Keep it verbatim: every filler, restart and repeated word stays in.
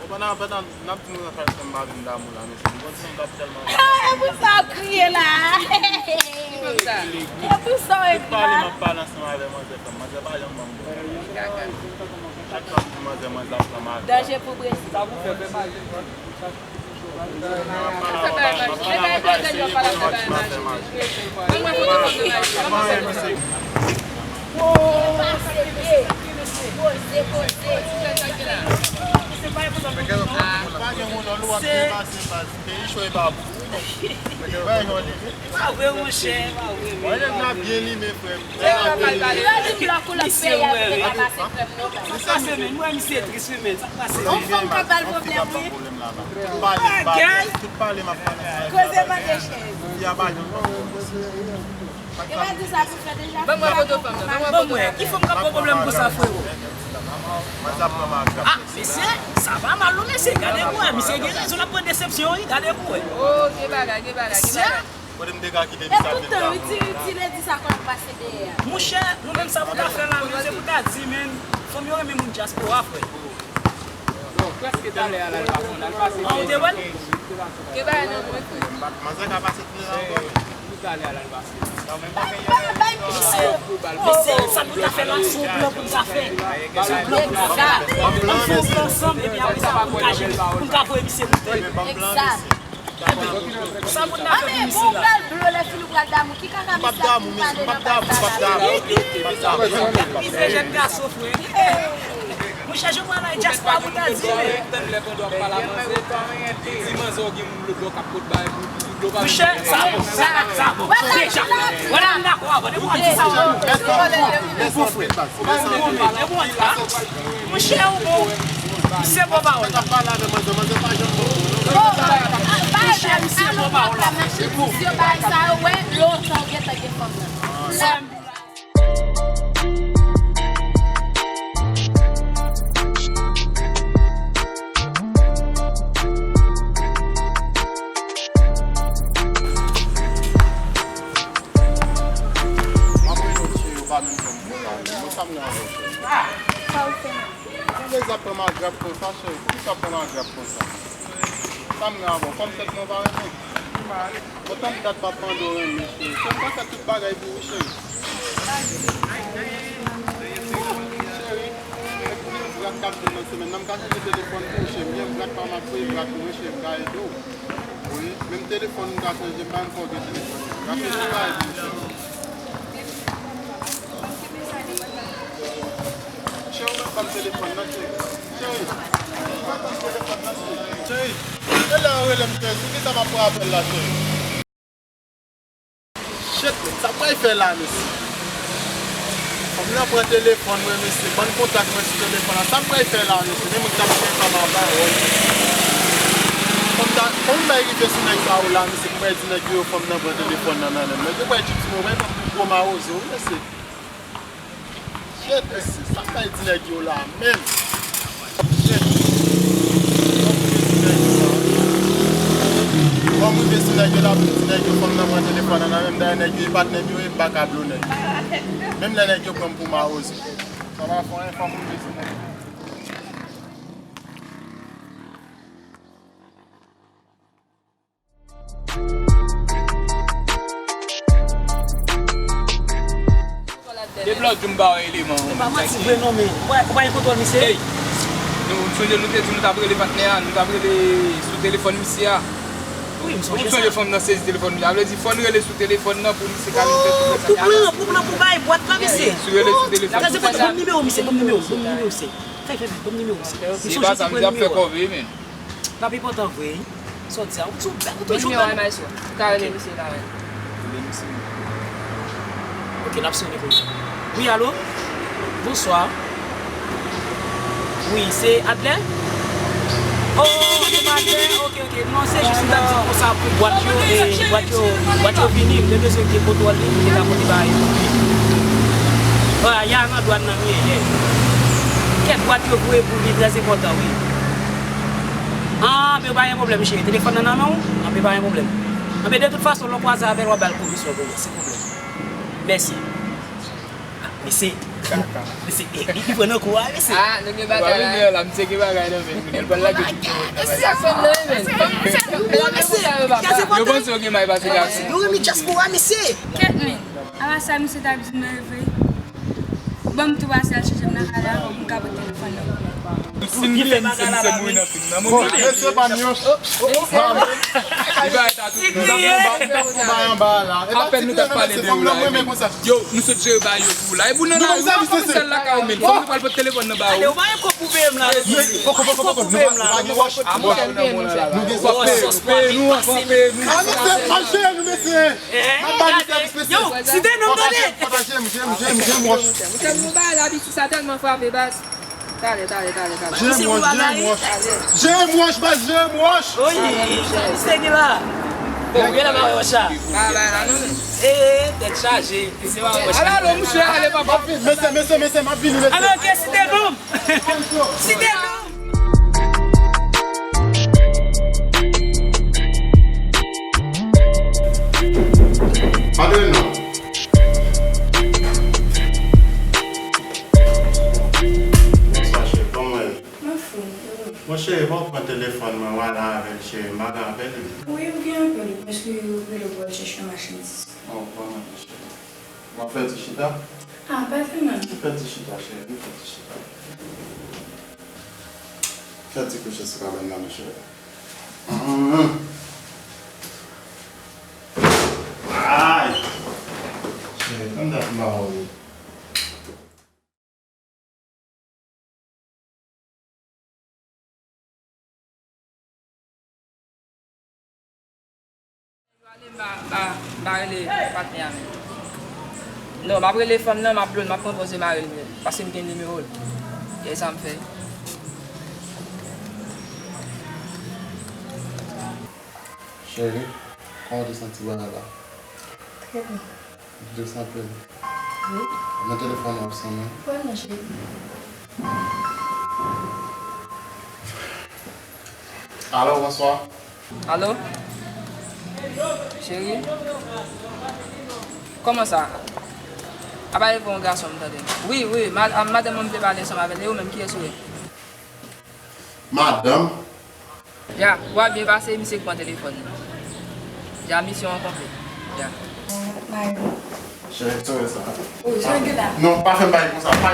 Pandan, pandan n ap di nou sa, fè m pa vin damou la, mesye. M konn se yon gad tèlman. Ah, e pou sa w ap kriye la. E pou sa w ap kriye la. Tout pale m ap pale ansanm avè manzè, fè m. Manzè pa janm ban m pwoblèm. Chak fwa m di manzè, manzè ap pran m avè. Danje pou Brezil. Sa pou fè, fè mal. Pa vre, monchè, pa vre, monchè. Misye wè, wi. Sa k pase, men? Mwen, misye tris, wi, men. Sa k pase? Yon fanm k ap ba l pwoblèm, wi. Tout pale, m ap pale. Tout pale, m ap pale. Koze mande chèz. Fi a pa janm ban m pwoblèm. E pa di sa pou fè deja. Ban mwen foto fanm nan. Ban mwen. Ki fanm k ap ba w pwoblèm konsa, frero? Ah, mesye, sa pa mal, non, mesye. Gade pou wè. Misye gen rezon, l ap pran desepsyon, wi. Gade pou wè. Oh, gen bagay, gen bagay, gen bagay. Kote m te ka kite misye ap vin damou. Epoutan, wi, ti, ti ledi sa konn ap pase dèyè a. Monchè, nou menm sa pou ta fè la, men se pou ta di, men, fanm yo renmen moun dyaspora, frè. Bon, prèske talè a, l al pase, l al pase. Ah, ou te wè l? Ke bagay nan mwen, frè. Manzè ka pase tounen ankò. Pou talè a, l al pase. Misye, misye, sa nou ta fè la, se yon plan pou n ta fè. Se yon plan pou n ta fè. Ann fè yon plan ansanm, epi apre sa, pou n ka jere, pou n ka voye misye moute. Egzat. Sa moun nan fè pou misye la. Bon, pral blo lè fini pral damou. Ki kaka misye ap vin pale nan baz la la? Misye jèn gason, frè. Monchè, jodi a la, e dyaspora pou ta di, men. Tann lè pandan w ap pale a manzè, di manzè w gen moun lòt bò k ap pot bagay pou, pou dlo pa. Monchè, sa bon, sa, sa bon. Deja, vwala, m dakò avè w. Depi w di sa, ou bon, frè. Ou bon, men, depi w di sa, monchè, ou bon. Misye bon pawòl. Misye bon pawòl la. Misye bon. Yo bay sa yo wè lontan w gentan gen fanm nan. Sa m di la. M ap rele w, cheri, ou pa menm fè m konsa. Bon, sa m gen avè w, cheri? Sa w fè? Ou bezwen pran m a grap konsa, cheri? Poukisa w pran m a grap konsa? Sa m gen avè w? Fò m tèt mwen pa renmen. Kontan m dat m ap mande w renmen, cheri. Cheri, m ka fè tout bagay pou ou, cheri. Cheri, se pou yon brat k ap vin nan semèn nan. M ka chanje telefòn pou ou, cheri. M gen brat pa m ap voye brat pou mwen, cheri. M ka ede w. Wi, menm telefòn m ka chanje, m pa menm fè w gen telefòn. M ka fè tout bagay pou ou, cheri. Cheri, ou mèt ban m telefòn nan, cheri. Cheri, ou mèt ban m telefòn nan, cheri. Cheri, e lè yo rele m, cheri, sou kisa m ap pran apèl la, cheri? Shit, men, sa m pral fè la, mesye? Fanm nan pran telefòn mwen, mesye, ban kontak mwen sou telefòn nan. Sa m pral fè la, mesye? Men mwen ki t ap fè fanm nan pawòl. Fanm ta, kòman bay rive sou nèg sa yo la, mesye, pou bay di nèg yo fanm nan pran telefòn nan nan men m? Nèg yo pral tchoup sou mwen, ou bay fanm pou gwo mawozo, wi, mesye. Shit, mesye, sa m bay di nèg yo la menm? Shit. Kòm rive sou nèg yo la, pou di nèg yo, fanm nan pran telefòn nan nan men m, dayè nèg yo e patnè m yo ye, m pa ka blo nèg yo. Menm lè nèg yo pran m pou mawozo. Sa pa fè anyen, fò m rive sou nèg yo. Depi lòt jou m pa wè eleman an. Se pa manti vre non, men ou pa, ou pa gen kontwòl misye? Ey, nou, m sonje nou te di nou t ap rele patnè a, nou t ap rele sou telefòn misye a. Wi, m sonje sa. Ou sonje fanm nan sezi telefòn misye a? Sa vle di fò n rele sou telefòn nan pou misye ka vin fè tout sa. Pou plan, pou plan pou bay bwat la, mesye. Si w rele sou telefòn. Gaze, ban m nimewo misye, ban m nimewo, ban m nimewo misye. Fè, fè, fè, ban m nimewo misye. M sonje se premye nimewo a. N ap enpòtan vre, wi. Sa w di a, ou, ou, ou toujou bèl. Ou ka rele misye la, wi. Ok, n ap sone pou li. Wi, alo? Bonswa. Wi, se Adlè? Oh, se pa Adlè? Ok, ok. Non, se jis m t ap di konsa pou bwat yo, e, bwat yo, bwat yo vini, m te bezwen gen kontwòl li, pou m te ka pote bagay yo pou li. Ah, ya nan dwàn nan, wi, ye. Kèk bwat yo voye pou li, trè enpòtan, wi. Anben, pa gen pwoblèm, cheri. Telefòn nan nan men w? Anben, pa gen pwoblèm. Anben, de tout fason, lè w kwaze avè l, w ap ba l komisyon pou mwen, san pwoblèm. Mèsi. Ah, mesye, Mesye, e, e, li pran nan kou a, mesye. Ah, nou gen batay la. Wè, la, misye gen bagay nan men, kounye a l pral lage tout. Mesye, sa fè nan men. Yo panse yo gen may pase gason. Yo renmen dyaspora, mesye. Kèt men, apa sa misye t ap di m nan vre? Ban m tou pase al chèche m nan kay la, m ka pote telefòn nan. Si m vin, se misye mouri nan fim nan. Bon, mesye pa m yo. Li pa eta tout. Apèn nou t ap pale de ou la. Yo, nou sot jere bagay yo pou ou la. E pou nou nan la, ou pa fè sèl lakay ou menm. Fòk nou pral pote telefòn nan ba ou. Poko, poko, poko, poko. Nou pa gen wòch. Nou gen wòch. Peye nou, peye nou. Ah, mesye, al jere nou, mesye. M ap ba nou sèvis, mesye. Yo, si te non, tande. Pataje m, jere m, jere m, jere m wòch. Ou tèlman ba labitid sa tèlman frape baz. Talè, talè, talè, talè. Jere m wòch, jere m wòch. Jere m wòch, baz, jere m wòch. Oyi, sa misye gen la? Bon, gen la, ma wè wòch la. Ba, ba, la, non, men. Ee, tèt chaje. Se pa wòch. Ala, non, mouche, ale, papa. Mesye, mesye, mesye, m ap vini, mesye. Ala, ok, si te non. Si te non. Antre non. Bonswa, cheri. Kòman w ye? Mwen fou, e ou? Bon, cheri, bon, pran telefòn mwen, w ale avè l, cheri. M pa gen apèl li. Wi, ou gen apèl li, paske ou rele pou al chèche yon machandiz. Oh, kòman, cheri? W ap fè ti chita? Ah, pa tèlman. Fè ti chita, cheri, fè ti chita. Fè ti kouche sou kabann nan, cheri. Hum. Ay! Cheri, tann dat m pa wè w. Yo ale, m pa, m pa, m pa rele patnè a menm. Non, m ap rele fanm nan, m ap blow l, m ap pran poze m a rele l, paske m gen nimewo l. E sa m fè. Cheri, kòman w te santi bagay la? Trè byen. Ou te santi l? Wi. Nan telefòn w ap sonnen. Wè non, cheri. Alo, bonswa. Alo? Cheri? Kòman sa? Apa e pou yon gason m tande? Wi, wi, ma-, a, madanm mwen m te pale ansanm avè l, e ou menm, kiyès ou ye? Madanm? Ya, ou ap byen pase, misye k pran telefòn nan. Ya, misyon an konplè. Ya. Mari. Cheri, sere sa. Wi, sa gen la. Non, pa fè m bagay konsa. Pa